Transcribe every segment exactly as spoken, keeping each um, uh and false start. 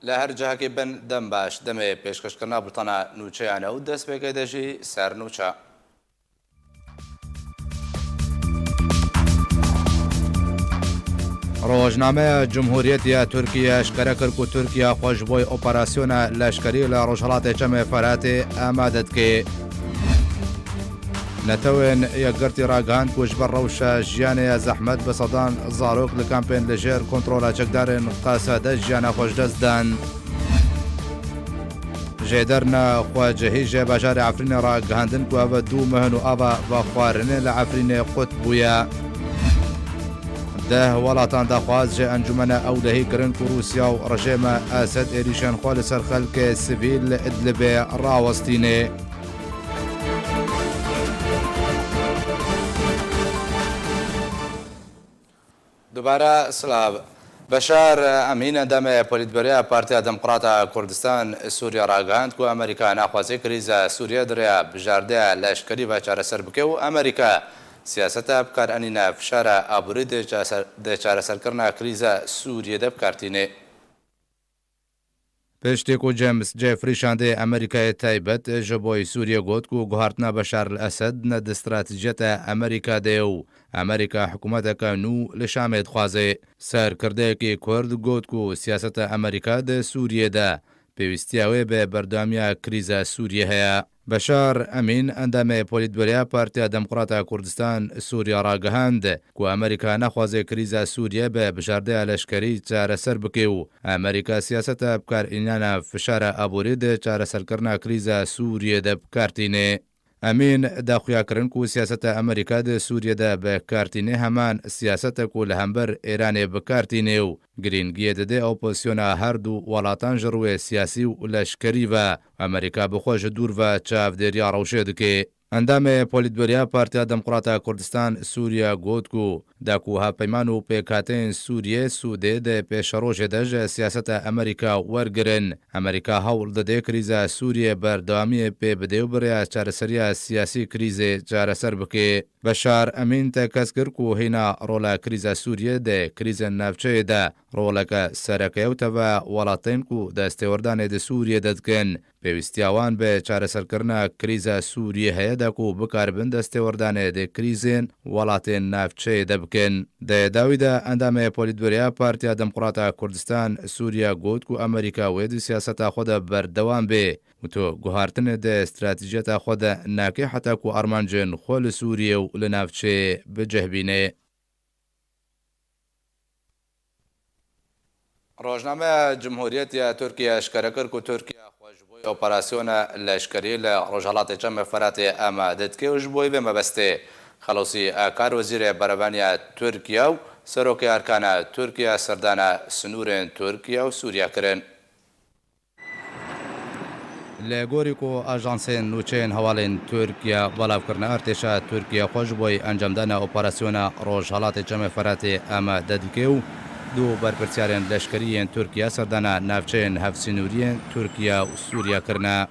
Li her cihekê bin dem baş, demê pêşkêşkirina bultana nûçeyan ew dest pê keyde jî ser nûçe. Rojnameya Cumhuriyetê ya Tirkiye eşkere kir ku Tirkiye xwe ji bo operasyona leşkerî li Rojhilatê Çemê Feratê amade dike. Netewên Yekgirtî ragihand ku ji ber rewşa jiyanê ya zehmet bi sedan zarok li kampên li jêr kontrola çekdarên Qesede jiyana xwe ji dest dan. Jêderna xwecihî ji bajarê Efrînê ragihandin ku ev du meh û ava vexwarinê li Efrînê qut bûye. Deh welatan daxwaz ji Encûmena Ewlehî kirin ku Rûsya û rejêma Esed êrîşên xwe li ser xelkê sivîl li Idlibê rawestîne. Dubare silav. Beşar Emîn, endamê polîtbûroya Partiya Demokrata Kurdistan Sûriye, ragihand ku Amerîka naxwaze krîza Sûriye di rêya bijardeya leşkerî ve çareser bike û Amerîka siyaseta bikaranîna fişara aborî di çareser-, di çareserkirina krîza Sûriye de bi kar tîne. Piştî ku James Jeffrey şandê Amerîkayê taybet ji bo Sûriye got ku guhartina Beşar el-Esed ne di stratejiyeta Amerîka de ye û Amerîka hikûmeteke nû li Şamê dixwaze. Serkirdeyekî Kurd got ku siyaseta Amerîka di Sûriye de pêwîstiya wê bi berdewamiya krîza Sûriye heye. Beşar Emîn, endamê polîtbûroya Partiya Demokrata Kurdistan Sûriye, ragihand ku Amerîka naxwaze krîza Sûriye bi bijardeya leşkerî çareser bike û Amerîka siyaseta bikarînana fişara aborî di çareserkirina krîza Sûriye de bi kar tîne. Emîn da xuyakirin ku siyaseta Amerîka di Sûriye de bi kar tîne heman siyasete ku li hember Îranê bi kar tîne û girîngiyê dide opozisyona her du welatan ji rûyê siyasî û leşkerî ve. Amerîka bi xwe ji dûr ve çavdêriya rewşê dike. Endamê polîtbûroya Partiya Demokrata Kurdistan Sûriye got ku da ku hevpeyman û pêkhateyên Sûriye sûdê di pêşerojê de ji siyaseta Amerîka wergirin, Amerîka hewl dide krîza Sûriye berdewamiyê pê bide û bi rêya çareseriya siyasî krîzê çareser bike. Beşar Emîn tekez kir ku hîna rola krîza Sûriye di krîzên navçeyê de roleke sereke ye û teve welatên ku destêwerdanê di Sûriye de dikin, pêwîstiya wan bi çareserkirina krîza Sûriye heye de ku bikaribin destêwerdanê di krîzên welatên navçeyê de bikin. Di dawî de endamê polîtbûroya Partiya Demokrata Kurdistan Sûriye got ku Amerîka wê di siyaseta xwe de berdewam bê û tu guhartinê di stratejiyeta xwe de nake heta ku armancên xwe li Sûriye û li navçeyê bi cih bîne. Rojnameya Cumhuriyet ya Tirkiye eşkere kir ku Tirkiye xwe ji bo operasyona leşkerî li Rojhilatê Çemê Feratê amade dike û ji bo vê mebestê Xelosî Akar, Wezîrê Berevaniya Tirkiye û Serokê Erkana Tirkiye serdana sinûrên Tirkiye û Sûriye kirin. Li gorî ku ajansên nûçeyên hevalên Tirkiye belav kirine, artêşa Tirkiye xwe ji bo encamdana operasyona Rojhilatê Çemê Feratê amade dike û du berpirsyarên leşkerî yên Tirkiye serdana navçeyên hevsînorî yên Tirkiye û Sûriye kirine.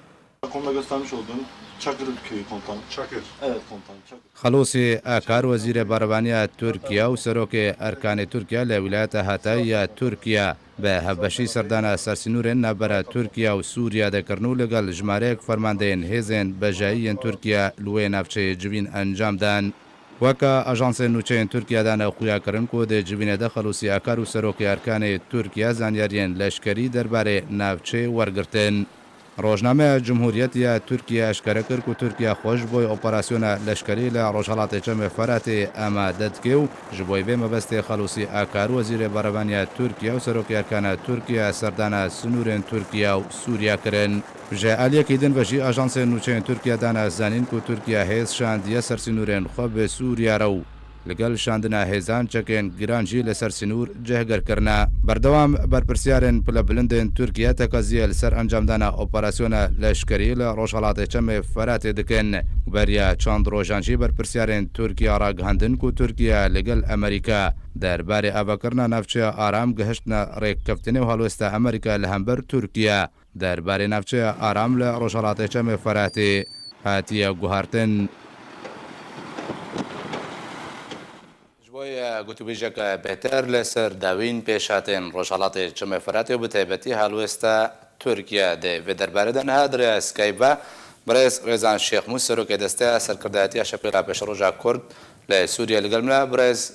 Konumda göstermiş olduğum Çakır köyü komutanım. Çakır. Evet komutanım, Çakır. Xelosî Akar, Wezîrê Berevaniya Tirkiye û Serokê Erkanê Tirkiye li wîlayeta Hatay ya Tirkiye bi hevbeşî serdana sersînorên navbera Tirkiye û Sûriye de kirin û li gel jimareyek fermandeyên hêzên bejayî yên Tirkiye li wê navçeyê civîn encam dan. Weke ajansên nûçeyên Tirkiye dane xuyakirin ku di civînê de Xelosî Akar û Serokê Erkanê Tirkiye zanyariyên leşkerî derbarê navçeyê wergirtin. Rojnameya Cumhuriyet ya Tirkiye eşkere kir ku Tirkiye xwe ji bo operasyona leşkerî li Rojhilatê Çemê Feratê amade dike û ji bo vê mebestê Xelosî Akar, Wezîrê Berevaniya Tirkiye û Serokê Erkana Tirkiye serdana sinûrên Tirkiye û Sûriye kirin. Ji aliyekî din ve jî ajansên nûçeyên Tirkiye dane zanîn ku Tirkiye hêz şandiye ser sînorên xwe bi Sûriye re û li gel şandina hêzan çekên giran jî li ser sînor cihgir kirine. Berdewam berpirsyarên pilebilindên Tirkiye tekeziye li ser encamdana operasyona leşkerî li Rojhilatê Çemê Feratê dikin. Beriya çend rojan jî berpirsyarên Tirkiye ragihandin ku Tirkiye li gel Amerîka derbarê avakirina navçeya aram gihiştine rêkeftinê û helwesta Amerîka li hember Tirkiye derbarê navçeya aram li Rojhilatê Çemê Feratê hatiye guhartin. Ji Boye gotûbêjeke bêhtir li ser dawîn pêşhatên Rojhelatê Çemê Firatê û bi taybetî helwêsta Tirkiye de vê derbarê de niha di rêya Skype ve birêz Rêzan Şêxmûs, serokê Desteya Serkirdayetiya Şepêla Pêşeroja Kurd li Sûriye, li gel min e. Birêz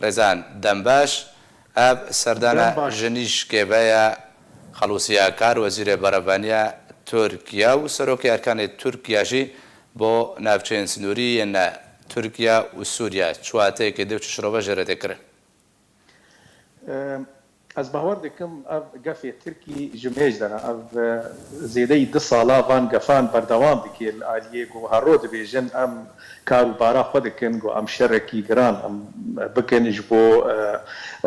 Rêzan, dem baş. Ev serdana Dem baş. Ji nîşkê ve ye. Xelûsiyakar, Wezîrê Berevaniya Tirkiye û Serokê Erkanê Tirkiye jî bo navçeyên sînorî yên Tirkiye û Sûriye çi wateyekê dê û çi şirove jê re tê kirin? Em, ez bawer dikim ev gefê tirkî ji mêj de ne. Ev, e, zêdeyî du sala van gefan berdewam dike li aliyê ku her roj dibêjin em kar û bara xwe dikin ku em şerekî giran em bikin ji bo, e,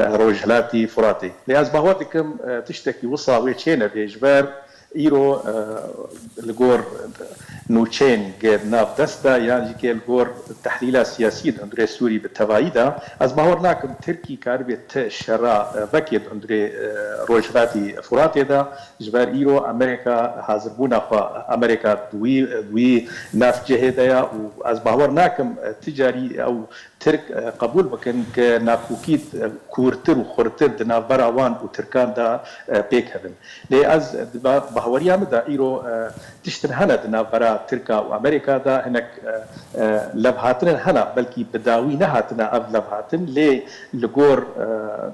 e, Rojhilatî Furatê. Lê ez bawer dikim, e, tiştekî wisa wê çênebê ji ber îro, e, li gor nûçeyên di nav dest de yan jî ke li gor tehlîla siyasî di hundirê Sûrî bi tevayî de, ez bawer nakim Tirkî karibê ti şera, e, vekê di hundirê, e, Rojhilatî Furatê de, ji ber îro Amerîka hazirbûna xwe, Amerîka di wî, di wî navcihê de ye û ez bawer nakim, e, ti carî ew Tirk, e, qebûl bikin ke nakokî, e, kûrtir û xurtir di navbera wan û Tirkan de, e, pêk hebin. Lê ez di ba-, bahweriya min de îro, e, tiştin hene di navbera Tirka û Amerîka de hinek, e, e, levhatinin hene, belkî bi dawî nehatine ev levhatin, lê li gor, e,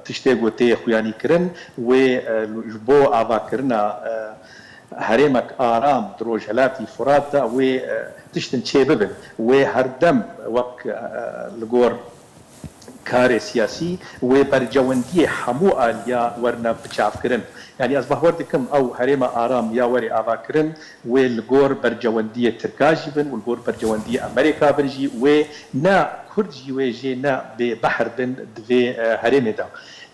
tiştê ku tê xuyanî kirin, wê, e, ji bo avakirina, e, herêmek aram di rojhelatî Furat de wê, e, tiştin çêbibin. Wê herdem wek, e, li gor karê siyasî wê bercewendiyê hemû aliya werine biçavkirin. Yanî ez bawer dikim ew herêma aram ya werê avakirin wê li gor bercewendiyê Tirka jî bin û li gor bercewendiyê Amerîka bin jî wê ne Kurd jî wê jê ne bêbehr bin di vê, e, herêmê de.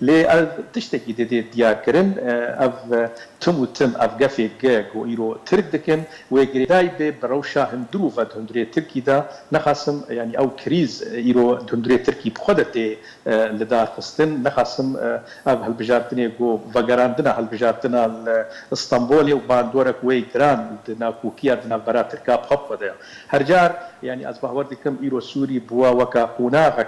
Lê ev tiştekî dê dê diyarkirin, e, ev, e, tim û tim ev gefê ge ku îro Tirk dikin, wê girêdayî be bi rewşa hundir û vedhundirê Tirkî de. Nexasim, yanî ew krîz, e, îro di hundirê Tirkî bi xwe de tê, e, lidarxistin. Nexasim, e, ev hilbijartinê ku vegerandina hilbijartina li Stenbolê û bandorek wê giran di nakokiya di navbera Tirka bi xwe bi xwe de ye. Her car, yanî ez bawer dikim îro Sûrî bûwa weka qonaxek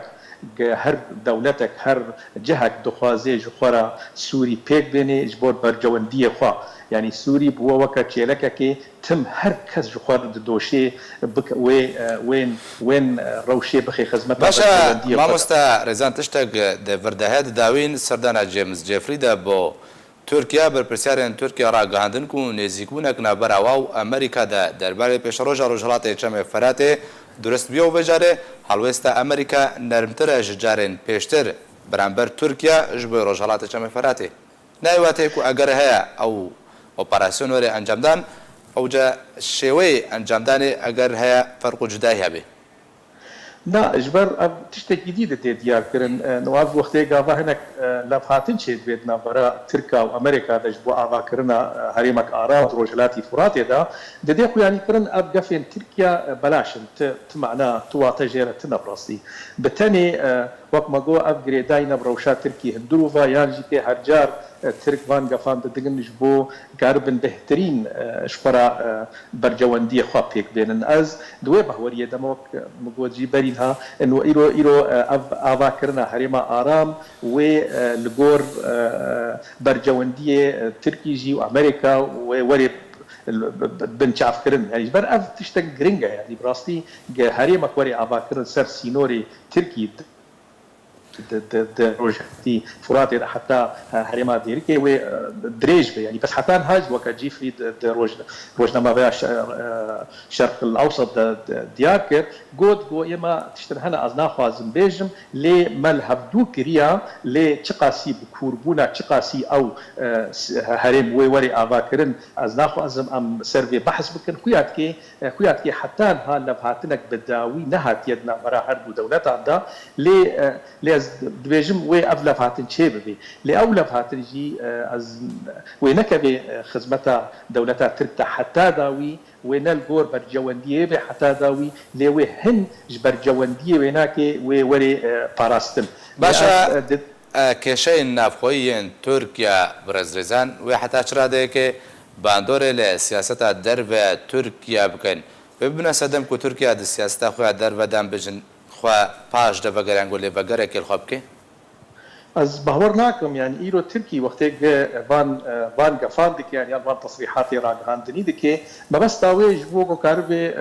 Ge her dewletek, her cihek dixwaze ji xwe re Sûrî pêk bênê ji bo bercewendiyê xwe. Yanî Sûrî bûwe weke çêlekekê tim her kes ji xwe re didoşê bik-, wê, e, wên, wên, e, rewşê bixê xizmeta Baş e, berjewendiyê xwe de. Mamoste Rêzan, tiştek di vir de heye, di dawîn serdana James Jeffrey de bo Tirkiye, berpirsyarên Tirkiye ragihandin ku nêzîkbûnek navbera wa û Amerîka de derbarê pêşeroja Rojhilatê Çemê Feratê durist bûye û vê carê helwêsta Amerîka nermtir e ji carên pêştir beramber Tirkiye ji bo Rojhilatê Çemê Feratê. Nayê wateyê ku eger heye ew operasyon were encamdan, ewce şêweyê encamdanê eger heye ferq û cudayî hebe. Na, ji ber ev tiştekî dî de tê diyarkirin. E, no ev wextê gava hinek, e, levhatin çêdibe di navbera Tirka û Amerîka de ji bo avakirina, e, herêmek aram di Rojhilatî Furatê de. Didê xuyanîkirin ev gefên Tirkiye, e, belaş in. Ti, ti mana, ti wate jê re tine bi rastî. Bi tenê, e, wek me got, ev girêdayî ne bi rewşa Tirkî hundir û va yan jî tê her car, e, Tirk van gefan didigin ji bo karibin bêhtirîn, e, ji xwe re, e, bercewendiyê xwe pêk bênin. Ez di wê bahweriyê de me wek min got jî berî niha, ino îro, îro, e, ev avakirina herêma aram wê, e, li gor, e, bercewendiyê, e, Tirkî jî û Amerîka wê werê binçavkirin. Yanî ji ber ev tiştek giring e. Yanî bi rastî ge herêmek were avakirin ser sînorê Tirkî di, di, di, di rojhilatî Furatê de heta, e, herêma Dêrikê wê, e, dirêj be. Yanî bes heta niha jî weke Cîfrî di, di roj-, rojnameveya şe-, e, Şerq el Ewsat de, de diyar kir. Got, got, êma tiştin hene ez naxwazim bêjim, lê me li hevdû kiriya, lê çiqasî bi kûrbûna, çiqasî ew, e, s-, herêm wê were avakirin, ez naxwazim em ser vê behs bikin. Xuya dikê, e, xuya dikê heta niha levhatinek bi dawî nehatiye di navbera her du dewletan de. Lê, e, lê ez dibêjim wê ev levhatin çê bibê. Lê ew levhatin jî, e, ez wê nekevê, e, xizmeta dewleta Tirk de heta dawî, wê ne li gor bercewendiyê bê heta dawî, lê wê hin ji bercewendiyê wê nake, wê were, e, parastin. Baş e, Lê ez, e, di- e, kêşeyên navxweyî yên Tirkiye, Birêz Rêzan, wê heta çi radeyekê bandorê li siyaseta derve Tirkiye bikin? Wê bibine sedem ku Tirkiye di siyaseta xwe ya derve de em bijin xwe paş de vegerin, ku lê vegerekê li xwe bike? Ez bawer nakim, yani îro Tirkî wextê ge van, van gefan dike, yani yan van tesrîhatê ragihandinî dike, mebesta wê ji bo ku karibe,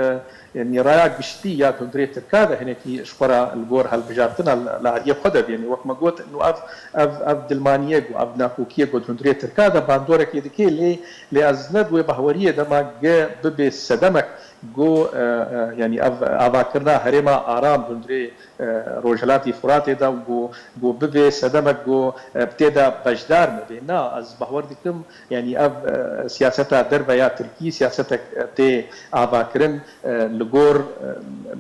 yani raya giştî ya hundirê Tirka de hinekî ji xwe re li gor hilbijartina li, li aliyê xwe de bêne. Wek me got, nû ev, ev, ev dilmaniye ku, ev nakokiyê ku hundirê Tirka de bandorekê dike, lê, lê ez ne di wê bahweriyê de me ge bibe sedemek ku, e, e, yani ev avakirina herêma aram hundirê, e, Rojhilatî Furatê de ku, ku bibe sedemek ku, e, tê de beşdar nebe. Na, ez bawer dikim, yani ev, e, siyaseta derve ya Tirkî, siyasetek, e, tê avakirin, e, li gor, e,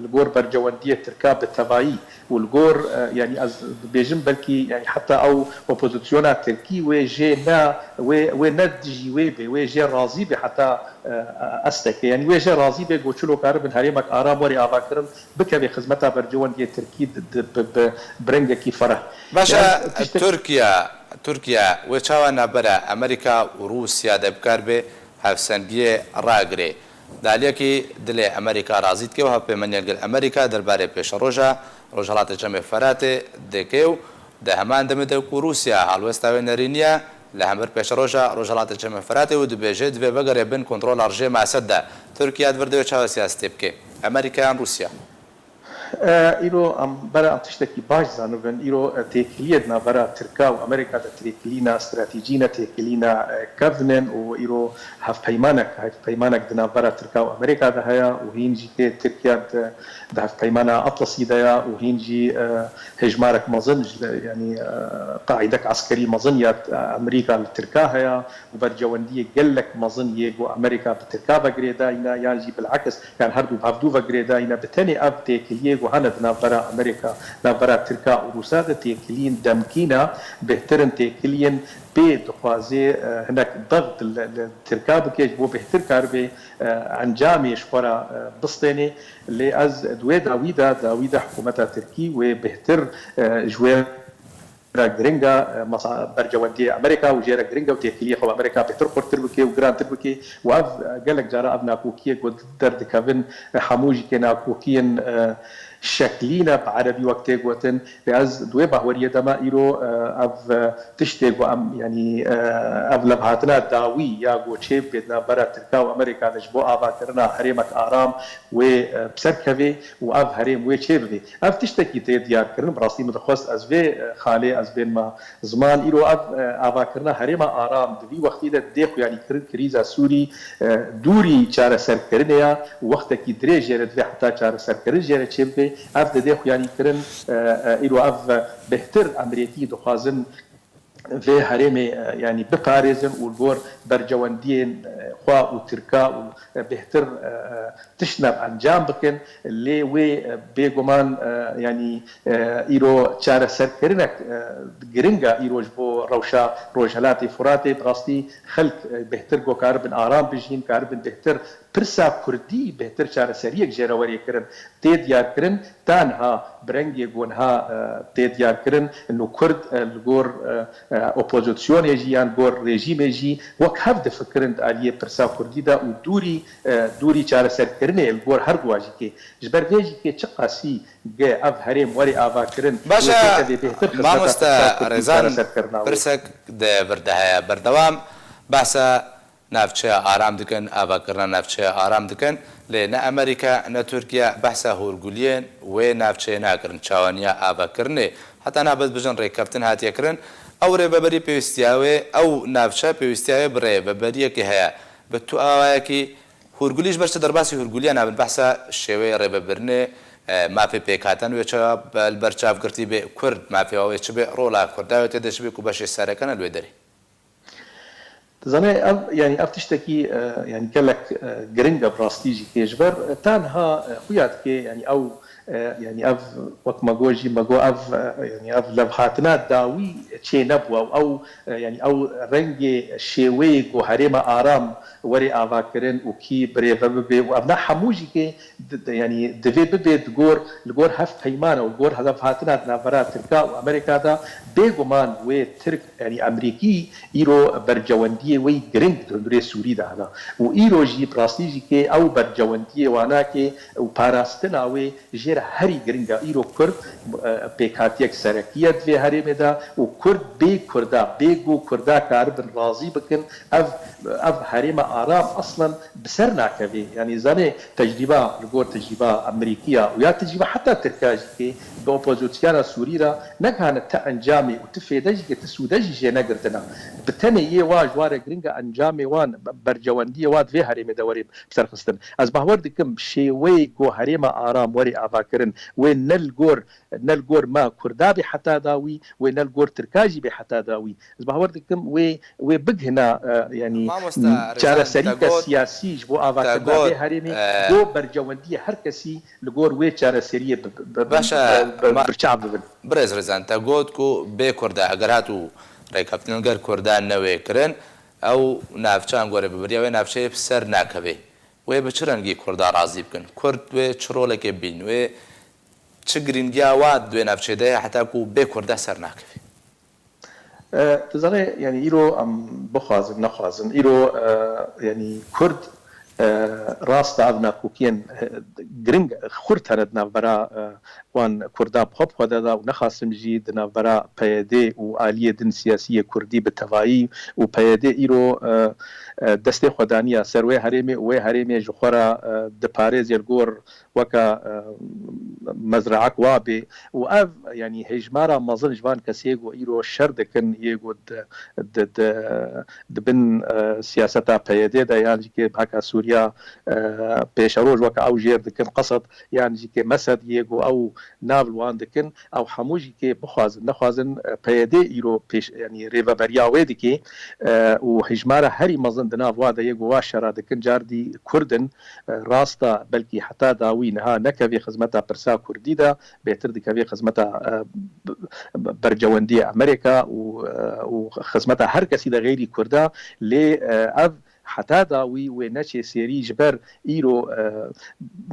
li gor bercewendiyê Tirka bi tevayî û li gor, e, yani ez dibêjim belkî yani heta ew opozisyona Tirkî wê jê ne, wê, wê ne dijî wê bê, wê jê razî bê heta, e, estekê. Yani wê jê razî bê ku çilo karibin herêmek aram were avakirin, bikeve xizmeta bercewendiyê Tirkî di, di, bi, bi, bi rengekî fereh. Baş e, Yani tiştek Tirkiye, Tirkiye wê çawa navbera Amerîka û Rûsya de bikaribe hevsengiyê ragirê? Di aliyekî dilê Amerîka razî dike û hevpeymaniyên gel Amerîka derbarê pêşeroja Rojhilatê Çemê Feratê dike û di heman demê de ku Rûsya helwesta wê nerîniye li hember pêşeroja Rojhilatê Çemê Feratê û dibêje divê vegere bin kontrola rejîma Esed de. Tirkiye di vir de wê çawa siyasetê bike? Amerîka yan Rûsya? E, îro em bera em tiştekî baş zanibin. Îro, e, têkiliyê di navbera Tirka û Amerîka de têkilîna stratejî ne, têkilîna, e, kevn in û îro hevpeymanek, hevpeymanek di navbera Tirka û Amerîka de heye û hîn jî kê Tirkiye di, di hevpeymana Atlasî de ye û hîn jî, e, hêjmarek mezin ji, yanî, e, qaîdek eskerî mezin ya, e, Amerîka li Tirka heye û bercewendiyê gelek mezin yê ku Amerîka bi Tirka ve girêdayî ne yan jî bilekis, yan her du bi hevdû ve girêdayî ne, bi tenê ev têkiliyê ku hene di navbera Amerîka, navbera Tirka û Rûsa de têkiliyên demkî ne, bêhtir in têkiliyên pê dixwaze, e, hinek dexd li, li Tirka bike, ji bo bêhtir karibe, e, encamê ji xwe re, e, bistêne. Lê ez di wê dawî de, dawî de hikûmeta Tirkî wê bêhtir, e, ji wê re giring e, e, mesa-, bercewendiyê Amerîka û jê re giring e û têkiliyê xwe bi Amerîka bêhtir xurtir bike û girantir bike û ev, e, gelek cara ev nakokiyê ku derdikevin, e, hemû jî kê nakokiyên, e, şeklî ne bi erebî wek tê gotin. Lê ez di wê bahweriyê de me îro, e, ev, e, tiştê ku em, yanî, e, ev levhatina dawî ya ku çê bibê di navbera Tirka û Amerîka de ji bo avakirina herêmek aram wê, e, bi ser kevê û ev herêm wê çê bibê. Ev tiştekî tê diyarkirin, bi rastî min dixwest ez vê, e, xalê ez bênme ziman. Îro ev, e, avakirina herêma aram di vî wextî de dê xuyanîkirin krîza Sûrî, e, dûrî çareserkirinê ya û wextekî dirêj jê re divê heta çareserkirin jê re çêbibe. Ev didê xuyanîkirin, e, e, îro ev bêhtir emirêtî dixwazin vê herêmê, e, yanî biparêzin û li gor bercewendiyên, e, xwe û Tirka û, e, bêhtir, e, e, tiştine encam bikin. Lê wê, e, bêguman, e, yanî, e, îro çareserkirinek, e, giring e îro ji bo rewşa Rojhilatê Furatê. Bi rastî xelk, e, bêhtir ku karibin aram bijîn, karibin bêhtir pirsa Kurdî, bêhtir çareseriyek jê re werê kirin. Tê diyarkirin, tanha bi rengê ku niha, e, tê diyarkirin, nû Kurd, e, li gor, e, e, opozisyonê jî yan gor rejîmê jî wek hev difikirin di aliyê pirsa Kurdî de û dûrî, e, dûrî çareserkirinê li gor her duwa jî kê. Ji ber vê jî kê çiqasî ge ev herêm werê avakirin Baş e, wê bêhtir xizmeta mamoste pirsa Kurdî Rezan, çareserkirina wê. Pirsek di vir de heye. Berdewam behsa navçeya aram dikin, avakirina navçeya aram dikin, lê ne Amerîka, ne Tirkiye behsa hûrguliyên wê navçeyê nakirin, çawaniya avakirinê. Heta niha bes bijin rêkeftin hatiye kirin. Ew rêveberî pêwîstiya wê, ew navçe pêwîstiya wê bi rêveberiyekê heye. Bi tu awayekî hûrgulî ji ber çi derbasî hûrguliya nabin? Behsa şêweyê rêvebirinê, e, mafê pêkhatin wê çawa li ber çav girtî bê, Kurd mafê wê çi bê, rola Kurda wê tê de çi bê ku beşê sereke ne li wê derê? Dizane ev, yani ev tiştekî, e, yani gelek, e, giring e bi rastî jî kê ji ber, e, tanha, e, xuya dike, yani ew, e, yani ev wek me got jî, me got ev, e, yani ev levhatina dawî çê nebû ew, ew, e, yani ew rengê şêweyê ku herêma aram were avakirin û kî birêve bibe û ev ne hemû jî kê di, di, yanî divê bibe di gor, li gor hevpeyman û li gor hedefhatina di navbera Tirka û Amerîka de, bêguman wê Tirk, yanî Amerîkî îro bercewendiyê wê giring di hundirê Sûrî de hene. Û îro jî bi rastî jî kê ew bercewendiyê wana kê û parastina wê jê herî giring e. Îro Kurd, e, pêkhatiyek serekî ye di vê herêmê de û Kurd bê Kurda, bê ku Kurda karibin razî bikin, ev, ev herêma aram aslen bi ser nakevê. Yanî zanê tecrîba, li gor tecrîba Amerîkiya û ya tecrîba heta Tirka jî kê bi opozisyona Sûrî re negihane ti encamê û ti fêde jî kê ti sûde jî jê negirtina. Bi tenê yê wa ji wa re giring e encamê wan, bercewendiyê wa di vê herêmê de were serxistin. Ez bawer dikim şêweyê ku herêma aram were avakirin, wê ne li gor, ne li gor me Kurda bê heta dawî, wê ne li gor Tirka jî bê heta dawî. Ez bawer dikim wê, wê bigihina, e, yanî Mamoste Rezan, çareserî te te got, siyasî ji bo te avakirina got, vê herêmê, e, bo bercewendiyê her kesî li gor wê çareseriyê bi, bi, bi, Baş e, bi, bi, ma-, birçav bibin. Birêz Rezan, te got ku bê Kurda, heger hat û rêkeftin li gel Kurda newê kirin, ew navçe an gorê bi biriya wê navçeyê bi ser nakevê. Wê bi çi rengî Kurda razî bikin? Kurd wê çi rolekê bîn? Wê çi girîngiya wa di wê navçeyê de ye heta ku bê Kurda ser nakevê? E, tu zanê, yanî îro em bixwazin, nexwazin, îro, e, yanî Kurd, e, rast e, ev nakokiyên, e, giring xurt hene di navbera, e, wan Kurda bi xwe bi xwe de de û nexasim jî di navbera P Y D û aliyê din siyasiyê Kurdî bi tevayî û P Y D îro, e, e, destê xwe daniya ser wê herêmê û wê herêmê ji xwe re, e, diparêzê li gor weke, e, mezraek wa bê û ev, yanî hêjmara mezin ji van kesê ku îro şer dikin, yê ku di, di, di, di bin, e, siyaseta P Y D de yan jî kê heka Sûriya, e, pêşeroj weke ew jêr dikin, qesed yan jî kê mesed yê ku ew nav li wan dikin, ew hemû jî kê bixwazin, nexwazin, e, P Y D îro pêş, yanî rêveberiya wê dike, e, û hêjmara herî mezin di nav wa de yê ku wa şera dikin, car dî Kurd in, e, rast e, belkî heta dawî niha nekevê xizmeta pirsa Kurdî de, bêtir dikevê xizmeta, e, b-, b-, bercewendiyê Amerîka û, e, û xizmeta her kesî de xeyrî Kurda, lê, e, ev heta dawî wê neçê sêrî ji ber îro, e,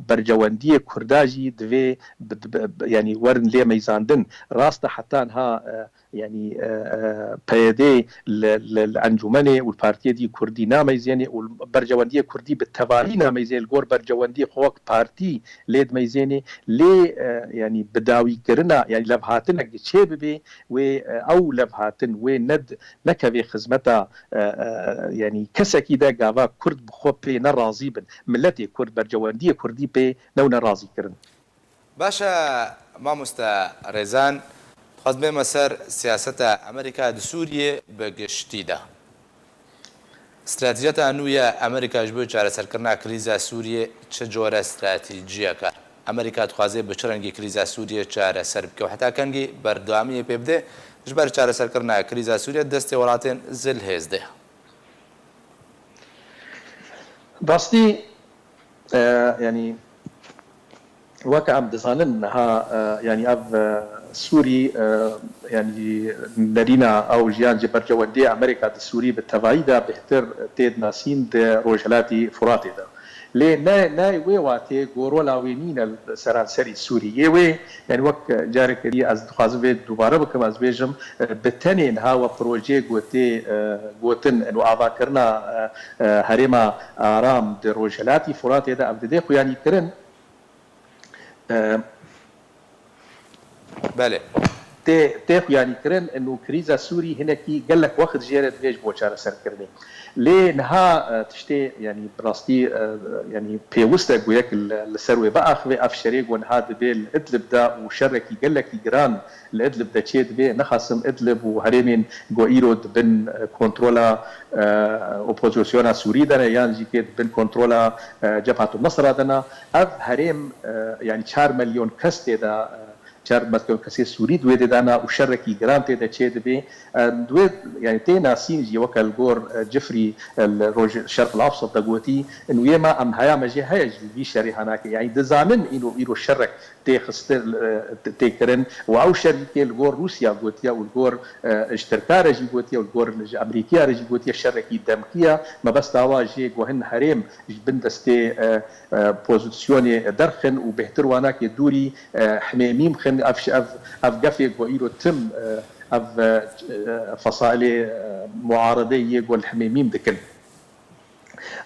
bercewendiyê Kurda jî divê bi, bi, bi, yanî werin lê meyzandin. Rast e heta niha, e, yanî, e, e, P Y D li, li, li encûmenê û li partiyê dî Kurdî nameyzênê û li bercewendiyê Kurdî bi tevayî nameyzênê, li gor bercewendiyê xwe wek partî lê dimeyzênê, lê, e, yanî bi dawîkirina, yanî levhatinek çê bibê, wê, e, ew levhatin wê ned-, nekevê xizmeta, e, e, yanî kesekî de gava Kurd bi xwe pê nerazî bin. Miletê Kurd, bercewendiyê Kurdî pê newne razîkirin. Baş e, mamoste Rêzan, dixwazim bême ser siyaseta Amerîka di Sûriyê bi giştî de. Stratejiyeta nû ya Amerîka ji bo çareserkirina krîza Sûriyê çi cure stratejiyek e? Amerîka dixwaze bi çi rengî krîza Sûriyê çareser bike û heta kengî berdewamiyê pê bide ji ber çareserkirina krîza Sûriyê destê welatên zilhêz de? Rastî, e, yanî weke em dizanin niha, e, yanî ev, e, Sûrî, e, yanî nerîna ew jiyan ji bercewendiyê Amerîka di Sûrî bi tevayî de bêhtir tê dinasîn di Rojhilatî Furatê de. Lê ne, ne wê watê ku rola wê nîne li seranserî Sûrî. Yê wê, yanî wek careke dî ez dixwazim vê dubare bikim, ez bêjim, e, bi tenê niha we projeyê ku tê, e, gotin, û avakirina, e, e, herêma aram di Rojhilatî Furatê de ev didê xuyanîkirin. E, Belê. Tê, tê xuyanîkirin û krîza Sûrî hinekî gelek wext jê re divê ji bo çareserkirinê. Lê niha, e, tiştê, yanî bi rastî, e, yanî pêwist e ku yek li, li ser wê biaxive, ev şerê ku niha dibe li Idlib de û şerekî gelekî giran li Idlib de çê dibe, nexasim Idlib û herêmên ku îro di bin, e, kontrola, e, opozisyona Sûrî de ne yan jî kê di bin kontrola, e, Cebhat û Nusra de ne. Ev herêm, e, yanî çar milyon kes tê de, e, çar milyon kesê Sûrî di wê dê de ne û şerekî giran tê de çê dibe. E, di wê, yanî tê nasîn jî weke li gor, e, Cifrî, e, li roj Şerq el Awsat de gotî, in wê me em heya me jê heye ji vî şerê hanake. Yanî dizanin îro, îro şerek tê xistin, e, tê kirin û ew şer jî tê li gor Rûsya gotiye û li gor, e, ji Tirka re jî gotiye û li gor ji Amerîkiya re jî gotiye, şerekî demkî ye. Mebesta wa jê ku hin herêm ji bin destê, e, e, pozîsyonê derxin û bêhtir wanakê dûrî, e, himêmî bixin. Ev, ev, ev gefê ku îro tim, e, ev, e, fesailê, e, muaredeyê yê ku li himêmî dikin.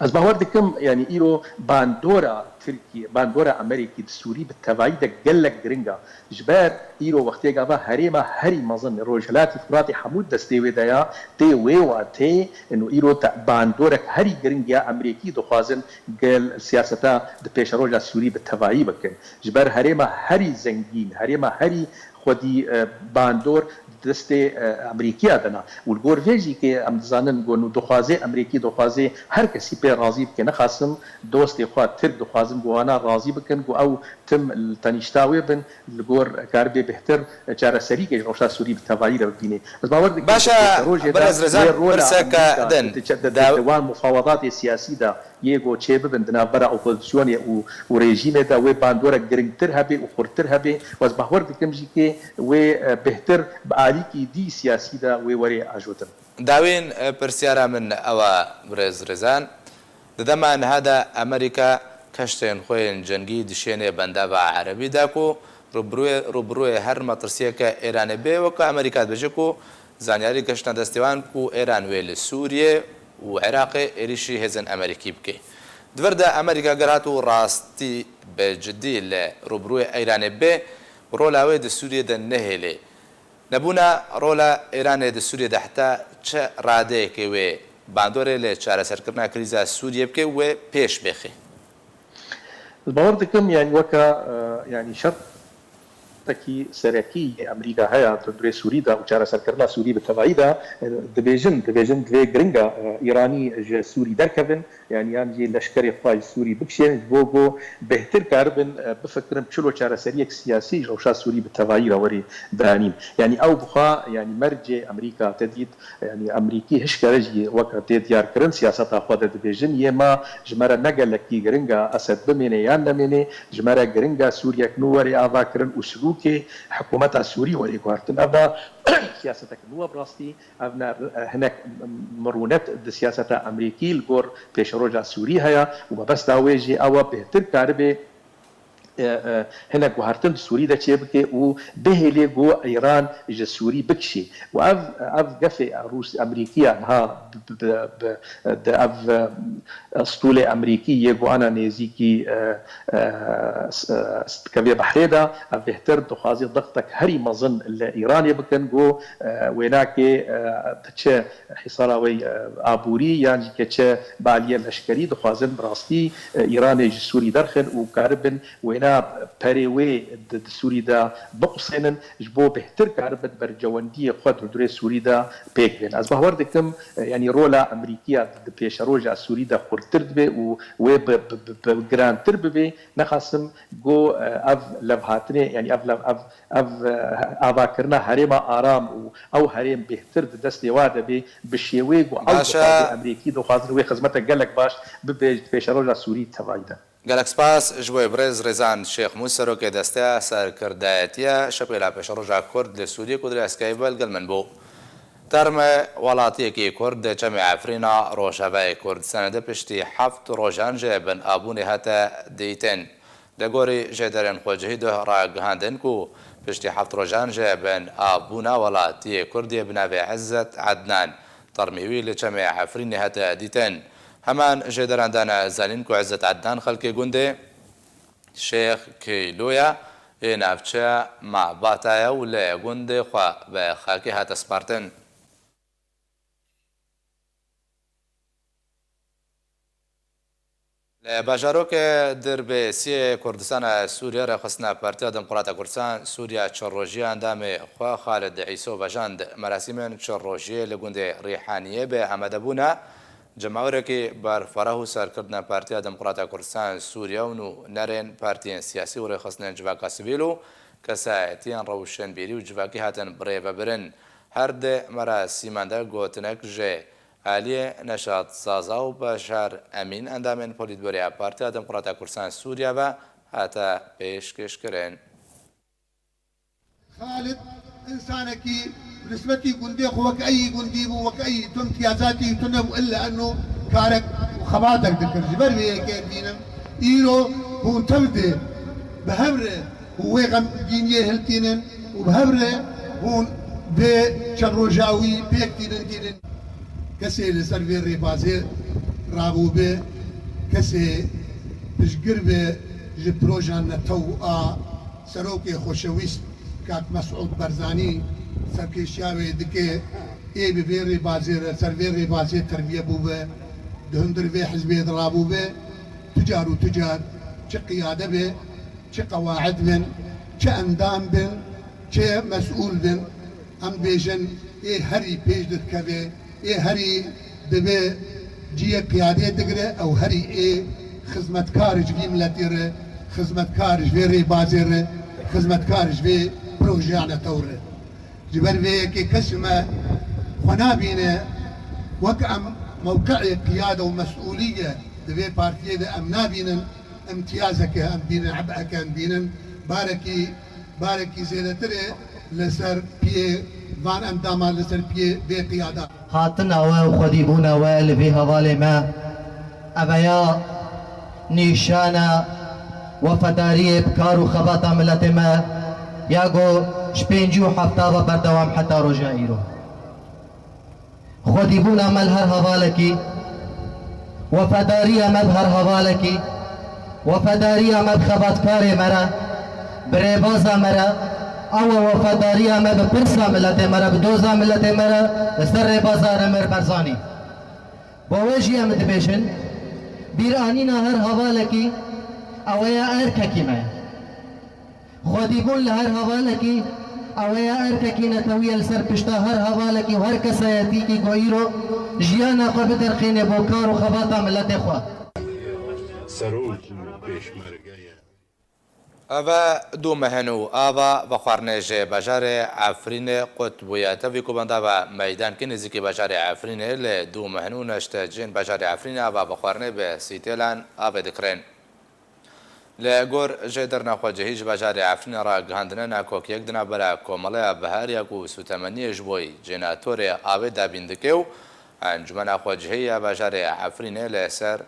Ez bawer dikim, yanî îro bandora Tirkî, bandora Amerîkî di Sûrî bi tevayî de gelek giring e. Ji ber îro wextêk ava herêma herî mezin li Rojhilatî Firatê hemû destê wê de ya, tê wê watê û îro te bandorek herî giring ya Amerîkî dixwazin gel siyaseta di pêşeroja Sûrî bi tevayî bikin. Ji ber herêma herî zengîn, herêma herî xwedî, e, bandor di destê, e, Amerîkiya de ne. Û li gor vê jî ke em dizanin ku nû dixwaze, Amerîkî dixwaze her kesî pê razî bike. Nexasim dostê xwe Tirk dixwazin ku wana razî bikin ku ew tim li tenîşta wê bin, li gor karibê bêhtir çareserîkê ji rewşa Sûrî bi tevayî re bibîne. Ez bawer dikim Baş e, ku rojê de Birêz Rezan, wê rola pirseke Amerîka din. Di, di, di, di wan mufawedatê siyasî de yê ku çêbibin di navbera opozisyonê û, û rejîmê de wê bandorek giringtir hebe û xurtir hebe. Û ez bawer dikim jî ke wê, e, bêhtir bi alîkî dî siyasî de wê were ajotin. Dawîn, e, pirsyara min ew e, Birêz Rezan. Di dema niha de Amerîka keştên xwe yên cengî dişêne bendava Erebî de ku rûbirûyê, rûbirûyê her metirsiyeke Îranê bê, weke Amerîka dibêje ku zanyarî keştine destê wan ku Îran wê li Sûriyê û Iraqê êrîşî hêzên Amerîkî bike. Di vir de Amerîka ger hat û rastî bi cidî li rûbirûyê Îranê bê, rola wê di Sûriyê de nehêlê. Nebûna rola Îranê di Sûriyê de heta çi radeyekê wê bandorê li çareserkirina krîza Sûriyê bike, wê pêş bêxê? Ez bawer dikim, yanî weke, e, yanî şertekî serekî yê Amerîka heye di hundirê Sûrî de û çareserkirina Sûrî bi tevayî de, e, dibêjin, dibêjin divê giringa, e, Îranî ji Sûrî derkevin. Yanî yan jî leşkerê xwe ji Sûrî bikişênin, ji bo ku bêhtir karibin, e, bifikirin çilo çareseriyek siyasî ji rewşa Sûrî bi tevayî re werê danîn. Yanî ew bi xwe, yanî mercê Amerîka te dît, yanî Amerîkî hişkere jî weke tê diyarkirin siyaseta xwe de dibêjin, yê me ji me re ne gelekî giring e Esed bimêne yan nemêne, ji me re giring e Sûriyek nû were avakirin û silûkê hikûmeta Sûrî were guhertin. Ev ne siyasetek nû e bi rastî. Ev ne, hinek mirûnet di siyaseta Amerîkî li gor pêşeroja Sûrî heye û mebesta wê jî ew e bêhtir karibê, e, e, hinek guhertin di Sûrî de çêbike û bihêlê ku Îran ji Sûrî bikişî. Û ev, ev gefê Rûs, Amerîkiya niha bi, bi, bi, bi, di ev, e, stûlê Amerîkî yê ku ana nêzîkî, e, e, s-, e, s-, dikevê behrê de, ev bêhtir dixwaze dixtek herî mezin li Îranê bikin, ku, e, wênakê, e, çi hîsara wê, e, aborî yan jî ke çi bi aliyê leşkerî dixwazin bi rastî, e, Îranê ji Sûrî derxin û karibin wêna perê wê di, di Sûrî de biqusênin, ji bo bêhtir karibin berjewendiyê xwe di hundirê Sûrî de pêk bên. Ez bawer dikim, e, yanî rola Amerîkiya di pêşeroja Sûrî de xurttir dibe û wê bi, bi, bi, bi girantir bibe. Nexasim ku, e, ev levhatinê, yanî ev lev-, ev, ev, e, avakirina herêma aram û ew herêm bêhtir di destê wa de bê, bi şêweyê ku ew Baş e. dixwaze, Amerîkî dixwazin wê xizmete gelek baş bibe ji pêşeroja Sûrî tevayî de. Gelek spas ji bo birêz Rêzan Şêxmûs, serokê Desteya Serkirdayetiya Şepêla Pêşeroja Kurd li Sûriyê ku di rêskayî ve li gel min bû. Terme welatiyekî Kurd di Çemê Efrîna Rojavayê Kurdistanê de piştî heft rojan ji bin abûnê hate dîtin. Li gorî jêderên xwecihî duh ragihandin ku piştî heft rojan ji bin abûna welatiyê Kurdê bi navê Izzet Ednan, termê wî li Çemê Efrînê hate dîtin. Heman jêderan dane zanîn ku Izzet Ednan xelkê gundê Şêx Keylo ye, ê navçeya Mabata ye û li gundê xwe bi xakê hate spartin. Li bajarokê Dirbêsiyê Kurdistana Sûriye rêxistina Partiya Demokrata Kurdistan Sûriya çil rojî endamê xwe Xalid Îso vejand. Merasîmên çil rojiyê li gundê Rîhaniyê bi amadebûna cemawerekî berfireh û serkirdina Partiya Demokrata Kurdistan Sûriye û nûnerên partiyên siyasî û rêxistinên civaka sivîl û kesayetiyên rewşenbîrî û civakî hatin birêvebirin. Her di merasîman de gotinek ji aliyê Neşat Zaza û Beşar Emîn, endamên Polîtbûroya Partiya Demokrata Kurdistan Sûriye ve hate pêşkêşkirin. Xalid, însanekî bi nisbetî gundê xwe wek eyî gundî bû, wek eyî tu îmtiyazatî tu nebû, illa enno karek û xebatek dikir. Ji ber vê yekê dînim, îro hûn tev dê bi hev re û wê xemgîniyê hiltînin û bi hev re hûn vê çend roja wî pêk tînin, tînin. Kesê li ser vê rêbazê rabûbe, kesê Piştgir be ji proja netew a serokê xweşewîst kak Mesûd Barzanî serkêşiya wê dike, ê bi vê rêbazê re, ser vê rêbazê terbiye bûbe, di hundir vê hizbê de rabûbe, tu car û tu car çi qiyade be, çi qewaid bin, çi endam bin, çi mesûl bin, em bêjin ê herî pêş dikeve, ê herî dibe ciyê qiyadê digire, ew herî ê xizmetkar ji vî miletê re, xizmetkar ji vê rêbazê re, xizmetkar ji vê projeya netew re. Ji ber vê yekê kes ji me xwe nabîne wek em mewqeê qiyade û mesûlî ye di vê partiyê de em nabînin, imtiyazeke em bînin, eb'eke em bînin, barekî, barekî zêdetirê li ser piyê van endama, li ser piyê vê qiyada. Hatina we û xwedîbûna we li vê hevalê me, ev ya nîşana wefedariyê bi kar û xebata miletê me ya ku ji pêncî û hefta ve berdewam heta roja îro. Xwedîbûna me li her hevalekî, wefedariya me bi her hevalekî, wefedariya me bi xebatkarê me re, bi rêbaza me re, ew e wefedariya me bi pirsa miletê me re, bi doza miletê me re, li ser rêbaza Remir Barzanî. Bo we jî em dibêjin, bîranîna her hevalekî, ew e ya erkekî me. Xwedîbûn li her hevalekî, ew e ya erkekî netewî ye li ser pişta her hevalekî û her kesayetîkî ku îro jiyana xwe biderxîne bo kar û xebata miletê xwe. Serok û pêşmerge ye. Eve du mehin û ava vexwarine ji bajarê Efrînê qut bûye. Tevî ku benda ve meydankî nêzîkî bajarê Efrînê li du mehin û neşte cihên bajarê Efrînê ava vexwarine bi sîtêlan avê dikirin. Li gor jêderna xwecihî ji bajarê Efrînê ragihandine nakokiyek di navbera Komeleya Biharê ya ku sûtemeniyê ji bo cênatorê avê dabîn dike û Encûmena Xwecihî ya bajarê Efrînê li ser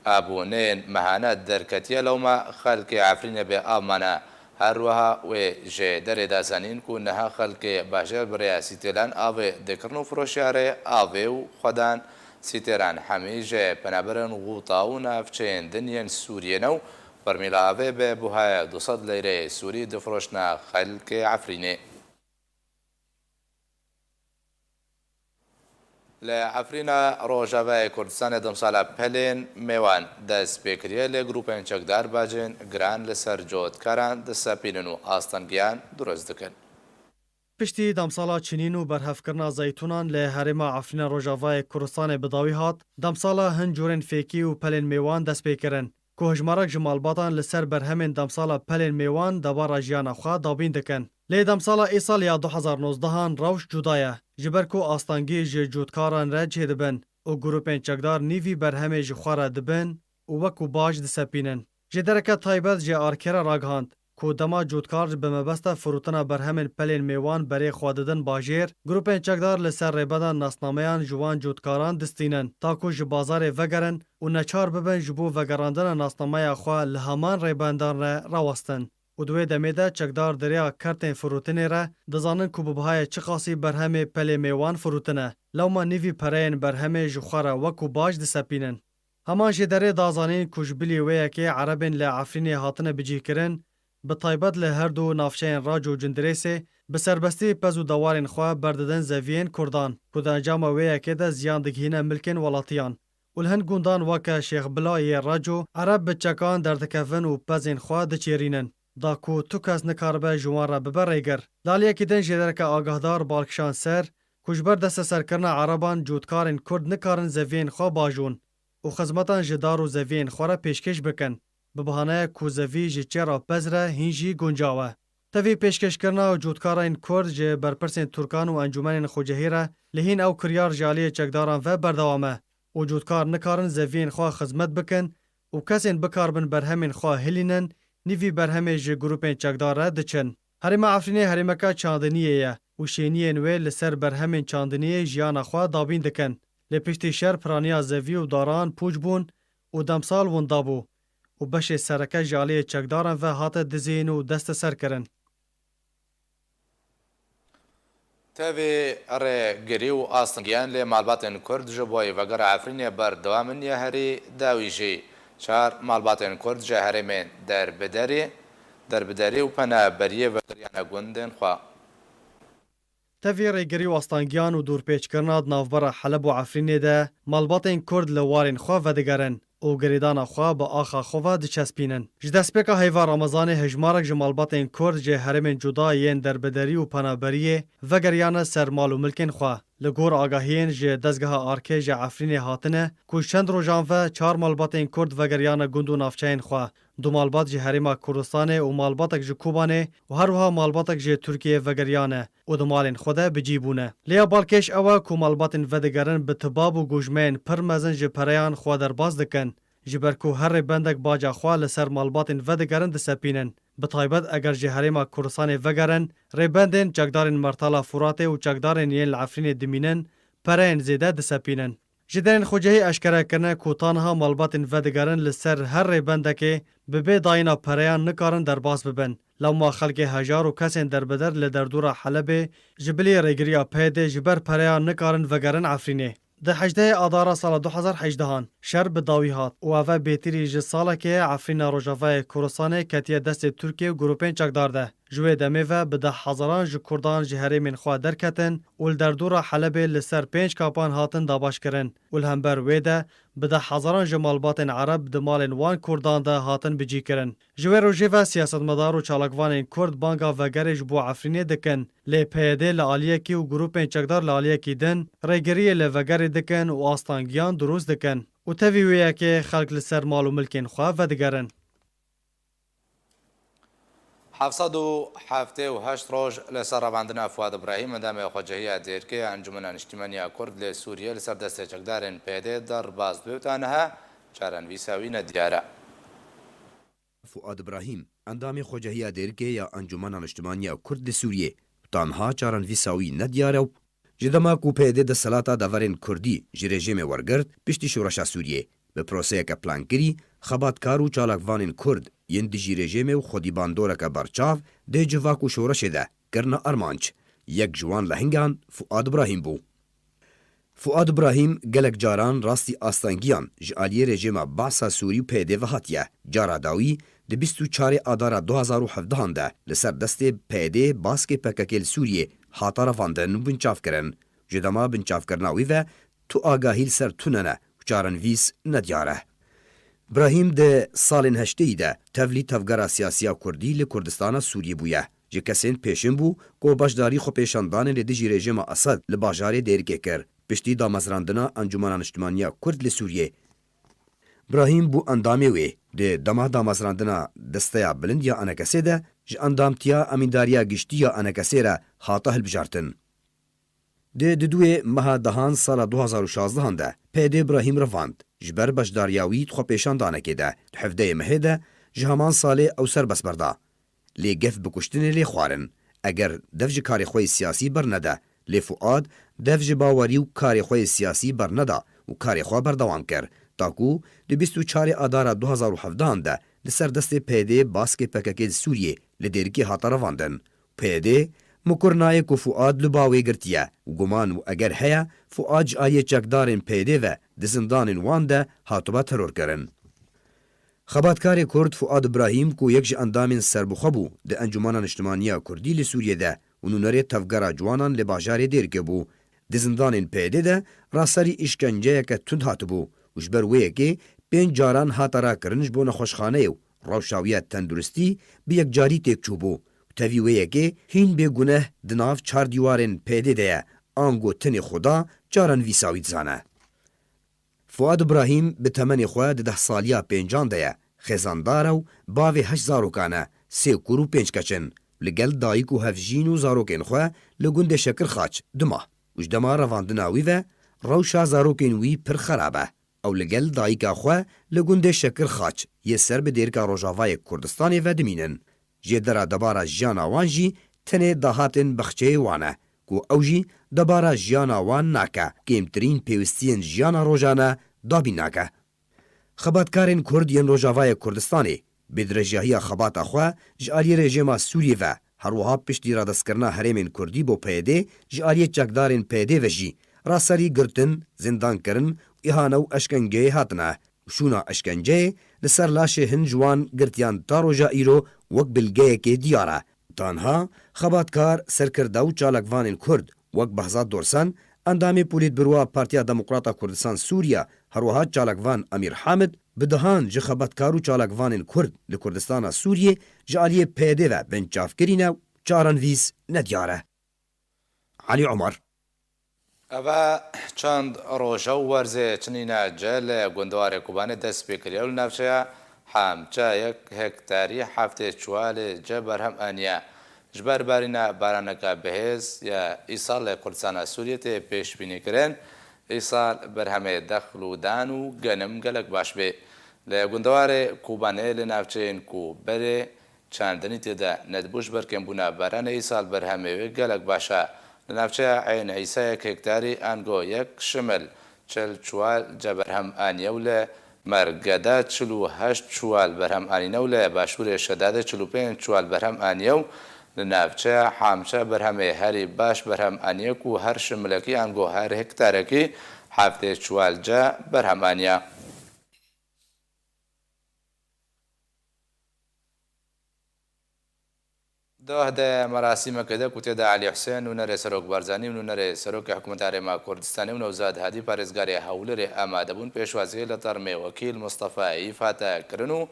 abûneyên mehane derketiye, lewma xelkê Efrînê bê av mane. Her wiha wê ji derê de zanîn ku niha xelkê bajêr bi rêya sîtêlan avê dikirin û firoşiyarê avê û xwedan sîtêlan hemî ji penaberên Xûta û navçeyên din yên Sûriyê ne û bermîla avê bi buhaya du sed leyreyê Sûrî difiroşna xelkê Efrînê. Li Efrîna Rojavayê Kurdistanê demsala pelên mêwan dest pê kiriye, lê grûpên çekdar bacên giran li ser cotkaran disepînin û astengiyan dirust dikin. Piştî demsala çinîn û berhevkirina zeytûnan li herêma Efrîna Rojavayê Kurdistanê bi dawî hat, demsala hin cûrên fêkî û pelên mêwan dest pê kirin, ku hejmarek ji malbatan li ser berhemên demsala pelên mêwan debara jiyana xwe dabîn dikin. Lê demsala îsal ya du hezar nozdehan rewş cuda ye, ji ber ku astengî ji cotkaran re çêdibin û grûpên çekdar nîvî berhemê ji xwe re dibin û wekû baş disepînin. Jêdereke taybet ji Arkê re ragihand, ku dema cotkar bi mebesta firûtina berhemên pelên mêwan berê xwe didin bajêr, grûpên çekdar li ser rêbeda nasnameyan ji wan cotkaran distînin, ta ku ji bazarê vegerin û neçar bibin ji bo vegerandina nasnameya xwe li heman rêbendan re rawestin. Û di wê demê de çekdar di rêya kertên firûtinê re dizanin ku bi bihayê çiqasî berhemê pelê mêwan firûtine, lewma nîvî pereyên berhemê ji xwe re wekû baş disepînin. Heman jêderê da zanîn ku ji bilî wê yekê Erebên li Efrînê hatine bicihkirin, bi taybet li her du navçeyên Rac û Cindirêsê, bi serbestî pez û dewarên xwe berdidin zeviyên Kurdan, ku di encama wê yekê de ziyan digihîne milkên welatiyan. Û li hin gundan weke Şêxbila yê Raco, Ereb bi çekan derdikevin û pezên xwe diçêrînin, da ku tu kes nikaribe ji wan re bibe rêgir. Li aliyekî din jêdereke agahdar bal kişand ser, ku ji ber desteserkirina Ereban cotkarên Kurd nikarin zeviyên xwe bajûn û xizmetan ji dar û zeviyên xwe re pêşkêş bikin, bi bahaneyek ku zevî ji çêra pez re hîn jî guncaw e. Tevî pêşkêşkirina cotkarên Kurd ji berpirsên Tirkan û encûmenên xwecihî re li hîn ew kiryar ji aliyê çekdaran ve berdewam e û cotkar nikarin zeviyên xwe xizmet bikin û kesên bikaribin berhemên xwe hilînin, nîvî berhemê ji grûpên çekdar re diçin. Herêma Efrînê herêmeke çandiniyê ye û şêniyên wê li ser berhemên çandiniyê jiyana xwe dabîn dikin. Lê piştî şer piraniya zevî û daran pûç bûn û demsal winda bû û beşê sereke ji aliyê çekdaran ve hate dizîn û desteserkirin. Tevî rêgirî û astengiyan lê malbatên Kurd ji bo vegera Efrînê berdewam in, ya herî dawî jî Çar malbatên Kurd ji herêmên Derbiderî, Derbiderî û Penaberiyê vegeriyane gundên xwe. Tevî rêgirî û astangiyan û dûrpêçkirina di navbera Heleb û Efrînê de malbatên Kurd li warên xwe vedigerin û girêdana xwe bi axa xwe ve diçespînin. Ji destpêka heyva Remezanê hejmarek ji malbatên Kurd ji herêmên cuda yên Derbiderî û Penaberiyê vegeriyane ser mal û milkên xwe. Li gor agahiyên ji dezgeha Arkê ji Efrînê hatine ku ji çend rojan ve çar malbatên Kurd vegeriyane gund û navçeyên xwe. Du malbat ji Herêma Kurdistanê û malbatek ji Kobanê û her wiha malbatek ji Tirkiyeyê vegeriyane û di malên xwe de bi cî bûne. Lê ya balkêş ew e ku malbatên vedigerin bi tibab û gojmeyên pir mezin ji pereyan xwe derbas dikin, ji ber ku her rêbendek baca xwe li ser malbatên vedigerin disepînin. Bi taybet eger ji Herêma Kurdistanê vegerin, rêbendên çekdarên Mertala Furatê û çekdarên yên li Efrînê dimînin, pereyên zêde disepînin. Ji derên xwecihî eşkere kirine ku ta niha malbatên vedigerin li ser her rêbendekê bi bê dayîna pereyan nikarin derbas bibin. Lewma xelkê hejar û kesên derbeder li derdora Helebê ji bilî rêgiriya P Y D'ê ji ber pereyan nikarin vegerin Efrînê. Di hejdehê Adara sala du hezar hejdehan şer bi dawî hat û ev e bêtirî ji salekê ye Efrîna Rojavayê Kurdistanê ketiye destê Tirkiye û grûpên çekdar de. Ji wê demê ve bi deh hezaran ji Kurdan ji herêmên xwe derketin û li derdora Helebê li ser pênc kapan hatin dabaşkirin û li hember wê de bi deh hezaran ji malbatên Ereb di malên wan Kurdan de hatin bicîkirin. Ji wê rojê ve siyasetmedar û çalakvanên Kurd banga vegerê ji bo Efrînê dikin, lê P Y D li aliyekî û grûpên çekdar li aliyekî din rêgiriyê li vegerê dikin û astangiyan dirûst dikin û tevî wê yekê xelk li ser mal û milkên xwe vedigerin. Heft sed û heftê û heşt roj li ser revandina Fuad Ibrahîm, endamê xwecehiya Dêrkê ya Encûmena Niştîmaniya Kurd li Sûriyê, li ser destê çekdarên P Y D derbas dibe û ta niha çarenivîsa wî nediyar e. Fuad Ibrahîm, endamê xwecehiya Dêrkê ya Encûmena Niştîmaniya Kurd li Sûriyê, ta niha çarenivîsa wî nediyar e û Ji dema ku P Y D desthilata deverên Kurdî ji rejîmê wergirt, piştî şoreşa Sûriyê, bi proseyeke plankirî, xebatkar û çalakvanên Kurd yên dijî rejîmê û xwedî bandoreke berçav dê civak û şoreşê de kirine armanc. Yek ji wan lehingan Fuad Ibrahîm bû. Fuad Ibrahîm gelek caran rastî astengiyan ji aliyê rejîma Behsa Sûrî û P Y D ve hatiye. Cara dawî di bîst û çarê Adara du hezar û hevdehan de li ser destê P Y D baskê P K K li Sûriyê hate revandin û binçavkirin. Ji dema binçavkirina wî ve tu agahî li ser tune ne û çarenivîs nediyar e. Brahîm di salên heştêyî de tevlî tevgera siyasî ya Kurdî li Kurdistana Sûriyê bûye. Ji kesên pêşin bû ku beşdarî xwepêşandanê li dijî rejîma Esed li bajarê Dêrikê kir, piştî damezrandina Encûmena Niştimanî ya Kurd li Sûriyê. Brahîm bû endamê wê. Di dema damezrandina Desteya Bilind ya Enekesê de ji endamtiya Emîndariya Giştî ya Enekesê re hate hilbijartin. Di duduyê meha dehan sala du hazar û şazdehan de P Y D Brahîm revand, ji ber beşdariya wî di xwepêşandanekê de di hevdeyê mehê de ji heman salê ew serbest berda. Lê gef bi kuştinê lê xwarin. Eger dev ji karê xwe yê siyasî bernede, lê Fuad dev ji bawerî û karê xwe yê siyasî berneda û karê xwe berdewam kir, ta ku di bîst û çarê Adara du hazar û hevdehan de li ser destê P Y D baskê P K K li Sûriyê li Dêrikê hate revandin. P Y D mikur nayê ku Fuad li ba wê girtiye û guman û eger heye, Fuad ji aliyê çekdarên P Y D ve di zindanên wan de hatibe terorkirin. Xebatkarê Kurd Fuad Ibrahîm ku yek ji endamên serbixwe bû di Encûmena Niştimanî ya Kurdî li Sûriyê de û nûnerê tevgera ciwanan li bajarê Dêrikê bû, di zindanên P Y D de raserî îşkenceyeke tund hatibû û ji ber wê yekê pênc caran hate rakirin ji bo nexweşxaneyê û rewşa wî ya tenduristî bi yekcarî têk çûbû û tevî wê yekê hîn bêguneh di nav çar dîwarên P Y D de ye, ango tenê Xuda çarenivîsa wî dizane. Fuad Ibrahîm bi temenê xwe di deh saliya pêncan de ye, xêzandar e û bavê heşt zarokan e, sê kur û pênc keç in. Li gel dayik û hevjîn û zarokên xwe li gundê Şekirxaç dima û ji dema revandina wî ve rewşa zarokên wî pir xerab e. Ew li gel dayika xwe li gundê Şekirxaç yê ser bi Dêrika Rojavayê Kurdistanê ve dimînin. Jê dera debara jiyana wan jî tenê dahatên bexçeyê wan e, ku ew jî debara jiyana wan nake, kêmtirîn pêwistiyên jiyana rojane dabîn nake. Xebatkarên Kurd yên Rojavayê Kurdistanê bi dirêjahiya xebata xwe ji aliyê rejîma Sûriyê ve, her wiha piştî radestkirina herêmên Kurdî bo P Y D ji aliyê çekdarên P Y D ve jî raserî girtin, zindankirin û îhane û eşkenceyê hatine û şûna eşkenceyê li ser laşê hin ji wan girtiyan ta roja îro wek bilgeyekê diyar e. Tanha xebatkar, serkirda û çalakvanên Kurd wek Behzat Dorsan, endamê Polîtburo a Partiya Demokrata Kurdistan Sûriye, herwiha çalakvan Emîr Hamid, bi dehan ji xebatkar û çalakvanên Kurd li Kurdistana Sûriyê ji aliyê P Y D ve binçav kirîne û çarenivîs nediyar e. Elî Omar. Eve çend roja û werzê çinîne ce li gundewarê Kobanê dest pê kiriye û li navçeya Hamçe yek hektarî heftê çuwalê ce berhem aniye. Ji ber barîna baraneke bihêz ya îsal li Kurdistana Sûriyê tê pêşbînîkirin, îsal berhemê dexl û dan û genim gelek baş bê. Li gundewarê Kobanê li navçeyên ku berê çandinî tê de nedibû, ji ber kêmbûna baranê îsal berhemê wê gelek baş e. Li navçeya Eyn Îsa yek hektarî ango yek şimil çil çuwal ce berhem aniye û li Mergede çil û heşt çuwal berhem anîne û li başûrê Şedadê çil û pênc çuwal berhem aniye û li navçeya Hamçe berhemê herî baş berhem aniye ku her şimilekî ango her hektarekî heftê çuwal ce berhem aniye. Doh de merasîmeke de ku tê de Elî Husên, nûnerê Serok Barzanî û nûnerê Serokê Hikûmeta Herêma Kurdistanê û Newzad Hadî, parêzgarê Hewlêrê, amade bûn, pêşwazî li termê wekîl Mustafa Îf hate kirin û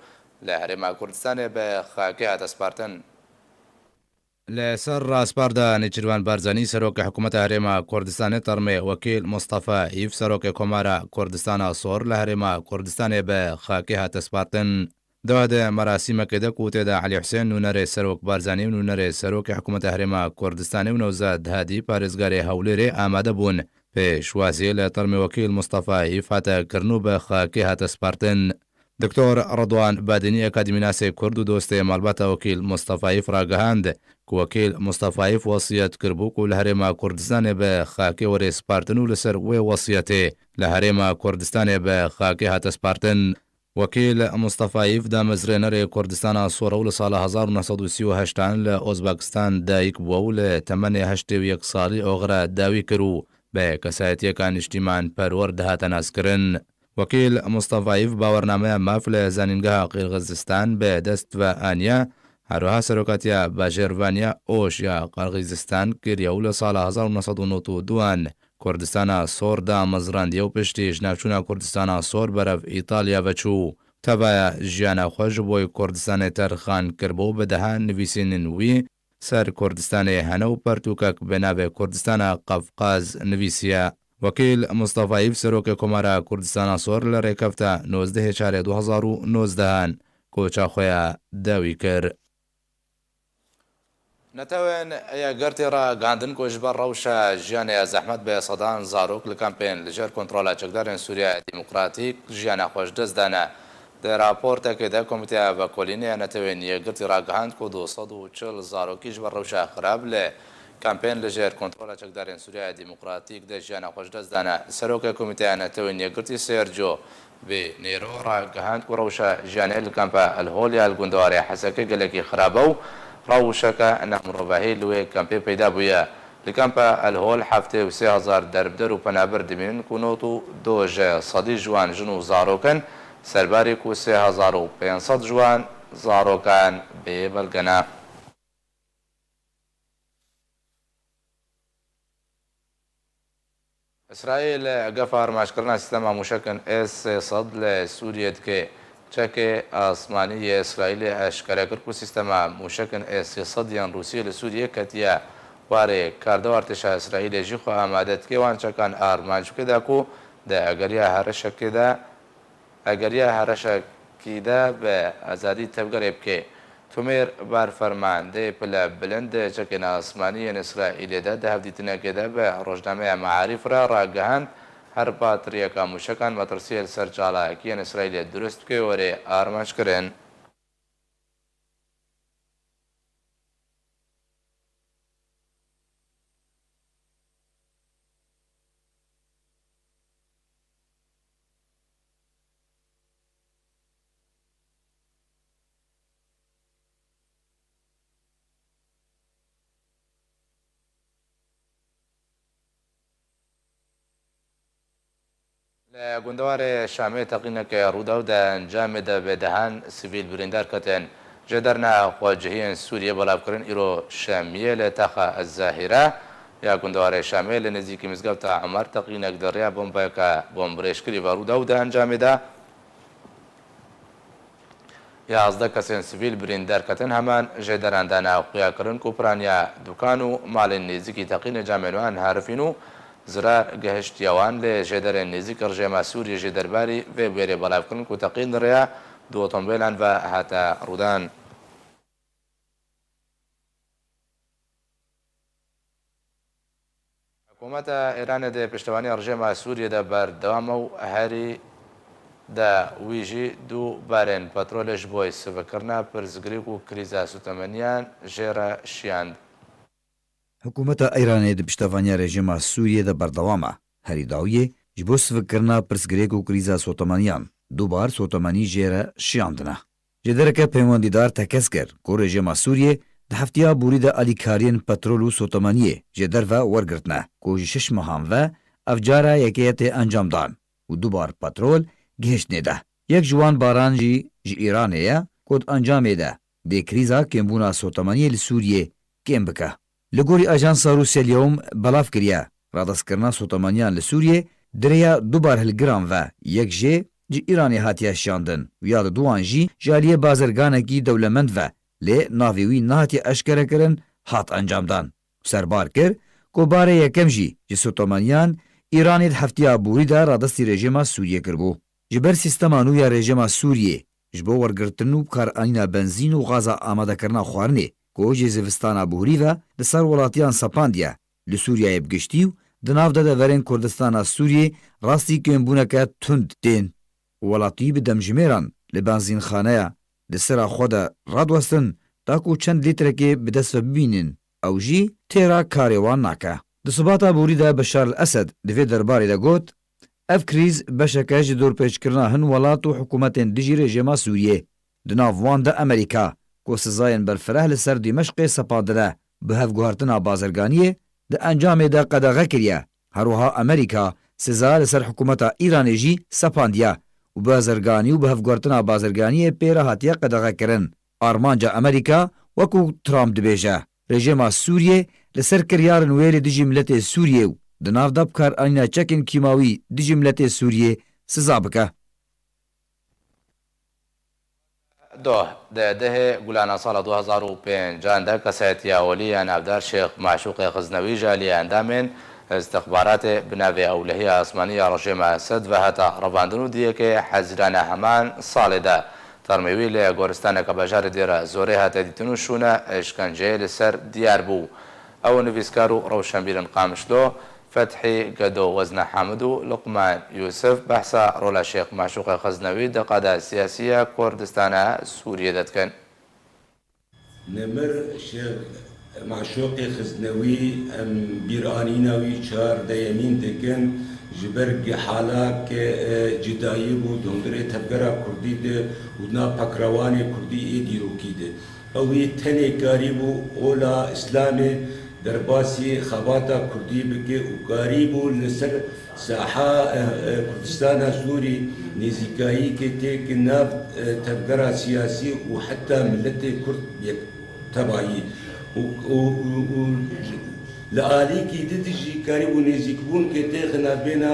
li Herêma Kurdistanê bi xakê hate spartin. Li ser raspar de Nêçîrvan Barzanî, Serokê Hikûmeta Herêma Kurdistanê, termê wekîl Mustafa Îf, Serokê Komara Kurdistana Sor, li Herêma Kurdistanê bi xakê hate spartin. Di wede merasîmekê de ku tê de Elî Husên, nûnerê Serok Barzanî û nûnerê Serokê Hikûmeta Herêma Kurdistanê û Newzad Hadî, parêzgarê Hewlêrê, amade bûn, pêşwazî li termê wekîl Mustafa Îf hate kirin û bi xakê hate spartin. Doktor Ridwan Badînî, akademînasê Kurd û dostê malbata wekîl Mustafa Îf, ragihand ku wekîl Mustafa Îf wesiyet kiribû ku li Herêma Kurdistanê bi xakê were spartin û li ser wê wesiyetê li Herêma Kurdistanê bi xakê hate spartin. Wekîl Mustafa Îf, damezrênerê Kurdistana Sor û li sala hezar û neh sed û sî û heştan li Ozbekistan dayik bû û li temenê heştê û yek salî oxire dawî kir û bi kesayetiyeka niştîmanperwer dihate naskirin. Wekîl Mustafa Îf bawernameya maf li Zanîngeha Qîrxizistan bi dest ve aniye, herwiha serokatiya bajêrvaniya Oş ya Qirxîzistan kiriye û li sala hezar û neh sed û nod û duan Kurdistana Sor damezrandiye û piştî ji navçûna Kurdistana Sor berev Îtalya ve çû. Tevaya jiyana xwe ji bo Kurdistanê terxan kiribû, bi dehan nivîsînên wî ser Kurdistanê hene û pertûkek bi navê Kurdistana Qefqaz nivîsiye. Wekîl Mustafa Îf, Serokê Komara Kurdistana Sor, li rêkefta nozdehê çarê du hezar û nozdehan koça xwe ya dawî kir. Netewên Yekgirtî ragihandin ku ji ber rewşa jiyanê ya zehmet bi sedan zarok li kampên li jêr kontrola çekdarên Sûriya Demokratîk jiyana xwe ji dest dane. Di raportekê de Komîteya Vekolînê ya Netewên Yekgirtî ragihand ku du sed û çil zarokî ji ber rewşa xirab li kampên li jêr kontrola çekdarên Sûriya Demokratîk de jiyana xwe ji dest dane. Serokê Komîteya Netewên Yekgirtî Sergio Pinheiro ragihand ku rewşa jiyanê li kampa El Hol ya li gundewarê Hesekê gelekî xirab e û rewşeke namirovahî li wê kampê peyda bûye. Li kampa El Hol heftê û sê hezar derbder û penaber dimînin ku nod û du ji sedî ji wan jin û zarok in, serbarî ku sê hezar û pênc sed ji wan zarokan bê belge ne. Îsraîl gefa armancekirina sîstema mûşekin S sê sed li Sûriyê dike. Çekê asmanî yê Îsraîlê eşkere kir ku sîstema mûşekin S sê sed yên Rûsiyê li Sûriyê ketiye warê kar de û artêşa Îsraîlê jî xwe amade dike wan çekan armanc bike da ku di egeriya herişekê de Egeriya herişekî de bi azadî tevgerê bike. Tomêr ber fermandeyê pile bilind di çekên asmanî yên Îsraîlê de di hevdîtinekê de bi rojnameya Mearîf re ragihand, her batiriyeka mûşekan metirsiyê li ser çalakiyên Îsraîlê dirust bike û were armanckirin. Li gundewarê Şamê teqînek rû da û di encamê de bêdehan sivîl birîndar ketin. Jêderina xwecihiyên Sûriyê belavkirin îro Şemiyê li Texa Ez-Zahîre ya gundewarê Şamê li nêzîkî Mizgefta Emer teqînek di rêya bombeyeke bombrêjkirî ve rû da û di encamê de Yazdeh kesên sivîl birîndar ketin, heman jêderan dane xuyakirin ku piraniya dukan û malên nêzîkî teqînê camên wan herifîn û zirar gihiştiye wan, lê jêderên nêzîk rejêma Sûriyê jî derbarî vê bûyerê belav kirin ku teqîn di rêya du otomobîlan ve hate rûdan. Hikûmeta Îranê di piştevaniya rejêma Sûriyê de berdewam e û herî de wî jî du barên petrolê ji bo sivikkirina pirsgirêk û krîza sotemeniyan jê re şiyand. Hikûmeta Îranê di piştevaniya rejîma Sûriyê de berdewam e. Herî dawiyê ji bo sivikkirina pirsgirêk û krîza sotemeniyan, dubar sotemenî jê re şiyandine. Jêdereke peywendîdar tekez kir ku rejîma Sûriyê di heftiya borî de alîkariyên petrol û sotemeniyê ji derve wergirtine ku ji şeş mehan ve ev cara yekê tê encamdan û dubar petrol gihiştinê de. Yek ji wan baran jî ji Îranê ye ku di encamê de dê krîza kêmbûna sotemeniyê li Sûriyê kêm bike. Li gorî ajansa Rûsya El-Yewm belav kiriye, radestkirina sotemaniyan li Sûriyê di rêya dubar hilgiran ve yek jê ji Îranê hatiye şiyandin û ya di duwan jî ji aliyê bazirganekî dewlemend ve lê navê wî nehatiye eşkerekirin hat encamdan. Serbar kir ku barê yekem jî ji sotemaniyan Îranê di heftiya borî de radestî rejîma Sûriyê kiribû. Ji ber sîstema nû ya rejîma Sûriyê ji bo wergirtin û bikaranîna benzîn û gaza amadekirina xwarinê ku ji zivistana borî ve di ser welatiyan sepandiye, li Sûriyeyê bi giştî û di nav de deverên Kurdistana Sûriyê rastî kêmbûneke tund tên û welatî bi demjimêran li benzînxaneya di sira xwe de radiwestin, ta ku çend lîtrekê bi dest ve bibînin, ew jî têra karê wan nake. Di sibata borî de Beşar el-Esed di vê derbarê de got, Ev krîz beşeke ji dorpêçkirina hin welat û hikûmetên dijî rejîma Sûriyê, di nav wan de Amerîka, ku sizayên berfireh li ser Dîmeşqê sepandine bi hevguhertina bazirganiyê, di encamê de qedexe kiriye. Her wiha Amerîka siza li ser hikûmeta Îranê jî sepandiye û bazirganî û bi hevguhertina bazirganiyê pê re hatiye qedexekirin. Armanca Amerîka, wekû Trump dibêje, rejîma Sûriyê li ser kiryarên wê li dijî miletê Sûriyê û di nav de bikaranîna çekên kîmawî dijî miletê Sûriyê siza bike. Doh, di dehê Gulana sala du hezar û pêncan de kesayetiya welî ya navdar Şêx Maşûqê Xiznewî ji aliyê endamên îstixbaratê bi navê Ewlehiya Asmanî ya rejîma Esed ve hate revandin û di yekê Hezîrana heman salê de termê wî li goristaneke bajarê Dêra Zorê hate dîtin û şûna îşkenceyê li ser diyar bû. Ew nivîskar û rewşenbîr in Qamişlo, Fethî Gedo, Wezne Hamid û Luqman Yûsif behsa rola Şêx Maşûqê Xiznewî di qada siyasî ya Kurdistana Sûriyê de dikin. Nemir Şêx Maşûqê Xiznewî, em bîranîna wî çardeyemîn dikin, ji ber gihala ke, e, cudayî bû di hundirê tevgera kurdî de û di nav pekrewanê kurdî ê dîrokî de. Ew ê tenê karîbû ola Îslamê derbasî xebata kurdî bike û karîbû li ser saha, e, e, Kurdistana Sûrî nêzîkayîkê têke nav, e, tevgera siyasî û heta miletê Kurd yek tebayî. Û, û, û, û li alîkî di dijî karîbû nêzîkbûn ke têxe navbêna,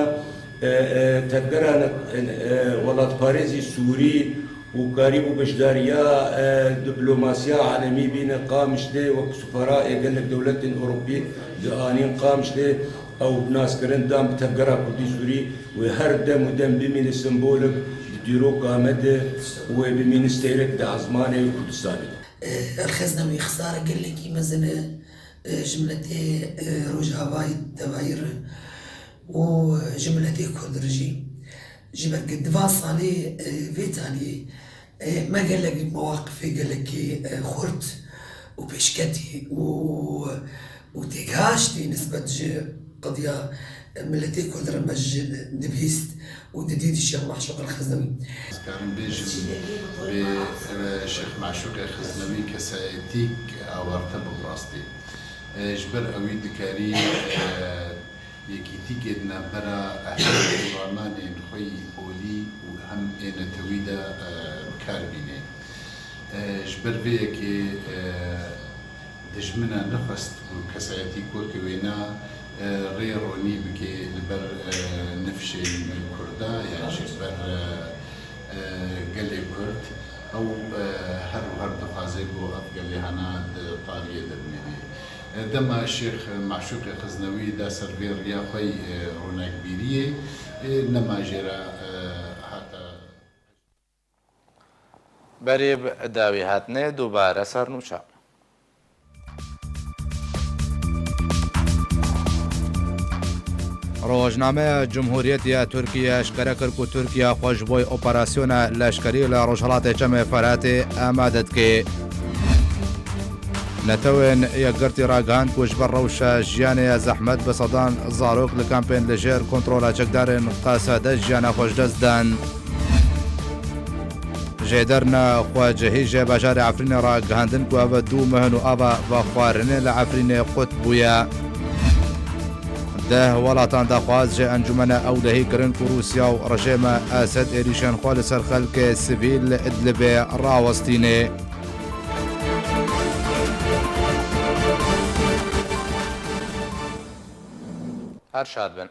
e, e, tevgera ne-, e, e, welatparêzî Sûrî û karîbû beşdariya, e, diplomasiya alemî bîne Qamişlê wek sufera ê gelek dewletên Ewropî dianîn Qamişlê. Ew naskirin dan bi tevgera Kurdî Sûrî, wê her dem û dem bimîne sembolek di dîroka me de û wê bimîne seyrek di ezmanê Kurdistanê de. E, El-Xeznewî xisara gelekî mezin e, e, ji miletê, e, Rojavayê tevayî re û ji miletê Kurd re jî. Ji ber ku di van salê, e, vê taliyê, e, me gelek mewaqifê gelekî, e, xurt û pêşketî û, û têgihiştî nisbet ji qediya miletê Kurd re me ji dibîst û didî di Şêx Maşûq El-Xeznewî. Ez karim bêjim, bê, e, Şêx Maşûqê Xiznewî kesayetîk awarte bû bi rastî. E, ji ber ewî dikarî, e, Yekîtîkê di navbera ehmed û ramanên xwe yî olî û hem ê netewî de, e, bi kar bîne. E, ji ber vê yekê, e, dijmina nexwest ku kesayetî ku weke wêna, e, rê ronî bike li ber, e, nifşên Kurda, yan jî li ber, e, e, gelê Kurd. Ew, e, her û her dixwaze ku ev gelê hana di tariyê de bimîne. E, dema Şêx Maşûqê Xiznewî da ser vê riya xwe yî, e, ronakbîriyê, e, nema jê re, e, hate. Berê bi dawî hatine dubare ser nûçe. Rojnameya Cumhuriyet ya Tirkiye eşkere kir ku Tirkiye xwe ji bo operasyona leşkerî li Rojhilatê Çemê Feratê amade dike. Netewên Yekgirtî ragihand ku ji ber rewşa jiyanê ya zehmet bi sedan zarok li kampên li jêr kontrola çekdarên Qesede jiyana xwe ji dest dan. Jêderna xwecihî ji bajarê Efrînê ragihandin ku ev du meh in û ava vexwarinê li Efrînê qut bûye. Deh welatan daxwaz ji Encûmena Ewlehî kirin ku Rûsya û rejêma Esed êrîşên xwe li ser xelkê sivîl li Idlibê rawestîne. Her şad bin.